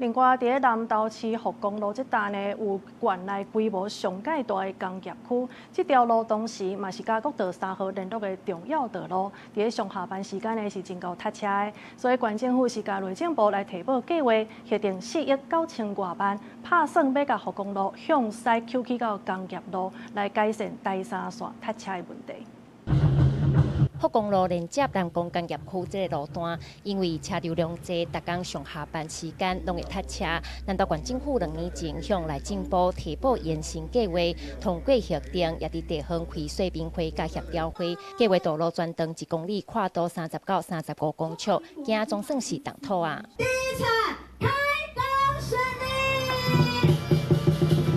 另外，佇咧南投市福公路這搭呢，有縣內規模上蓋大的工業區。這條路當時嘛是佮國道三號聯絡的重要道路，佇咧上下班時間呢是真𠢕塞車的。所以縣政府是共內政部來提報計劃，核定4億9千外萬，拍算欲共福公路向西抾起到工業路，來改善台三線塞車的問題。福公路連接南宮工業區這个路段，因為車流量濟，逐工上下班時間攏會塞車。南投縣政府2年前向內政部提報延伸計劃，通過核定，也佇地方開說明會佮協調會，計劃道路全長1公里，闊度30到35公尺，驚總算是動土啊！第一場開工順利。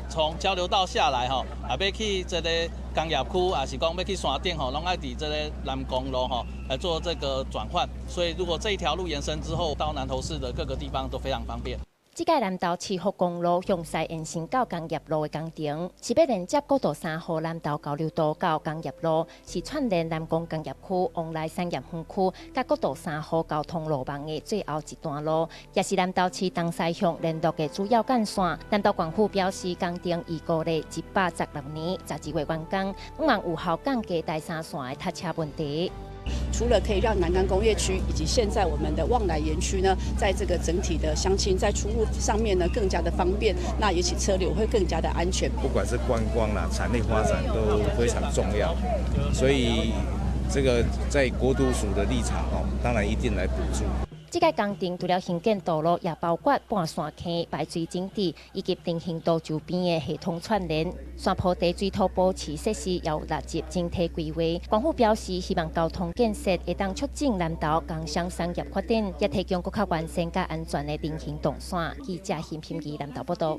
從交流道下來吼，啊欲去這个工業區，抑是講欲去山頂吼，攏愛佇這个南公路吼來做這個轉換。所以如果這一條路延伸之後，到南投市的各個地方都非常方便。這屆南投市福公路向西延伸到工業路的工程，是欲連接國道三號南投交流道到工業路，是串聯南宮工業區、旺來產業園區佮國道三號交通路網的最後一段路，也是南投市東西向聯絡的主要幹線。南投縣府表示，工程預估咧116年12月完工，向望有效降低台三線的塞車問題。除了可以讓南竿工業區以及現在我們的旺來園區呢，在這個整體的鄉親在出入上面呢更加的方便，那也且車流會更加的安全。不管是觀光啦、產業發展都非常重要，所以這個在國土署的立場哦，當然一定來補助。這個工程除了興建道路，也包括半山坑排水整治以及人行道周邊的系統串聯。山坡地水土保持設施也有納入整體規劃。縣府表示，希望交通建設會當促進南投工商產業發展，也提供閣較完善佮安全的人行動線。記者邢品儀南投報道。